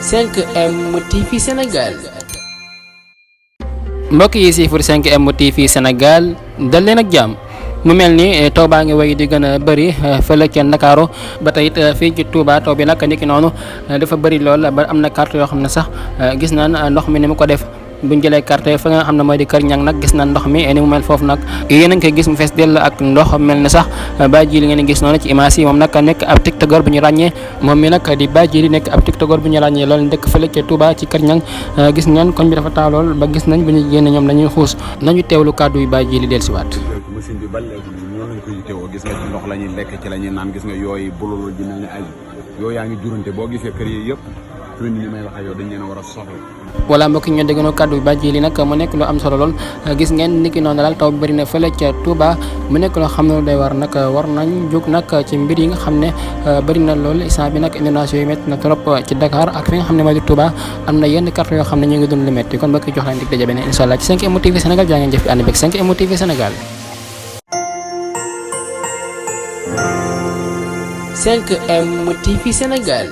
5M TV Sénégal. mbokk yi si 5M TV Sénégal dal leen ak jàmm mu mel ni taw baa ngi way di gën a bëri fële ca Ndakaaru ba tey it fii ci Touba taw bi nag niki noonu dafa bëri lool ba am na carte yoo xam ne sax gis naan ndox mi ni mu ko def buñ jëlee carte fa nga xam ne mooy di Kër Ñang nag gis na ndox mi ni mu mel foofu nag yéen a ngi koy gis mu fees dell ak ndox mel ne sax Badji li ngeen gis noonu ci image yi moom nag nekk ab tiktokeur bu ñu ràññee moom mi nag di Badji nekk ab tiktokeur bu ñu ràññee loolu dëkk fële ca Touba ci Kër Ñang gis ngeen koñ bi dafa taa lool ba gis nañ bu ñu génn ñoom dañuy xuus nañu teewlu kàddu yu Badji li del si waat machine bi ba léegi ñoo lañ ko yitewoo gis nga ci ndox la ñuy lekk ci la ñuy naan gis nga yooyu bululul ji mel ni ay yooyu yaa ngi jurante boo gisee kër yi yëpp fi ni may wax ak yow dañ leen a war a soxla voilà mbokk ñoo déggoo kàddu yu Badji li nag mu nekk lu am solo lool gis ngeen niki noonu daal taw bi bëri na fële ca Touba mu nekk loo xam ne day war nag war nañ jóg nag ci mbir yi nga xam ne bëri na lool instant bi nag inondation yi métti na trop ci Dakar ak fi nga xam ne mooy di Touba am na yenn carte yoo xam ne ñu ngi dund lu métti kon mbokk jox leen dig daje beneen incha allah ci 5M TV Sénégal jaa ngeen jëf bi ànd beeg 5M TV Sénégal. 5M TV Sénégal.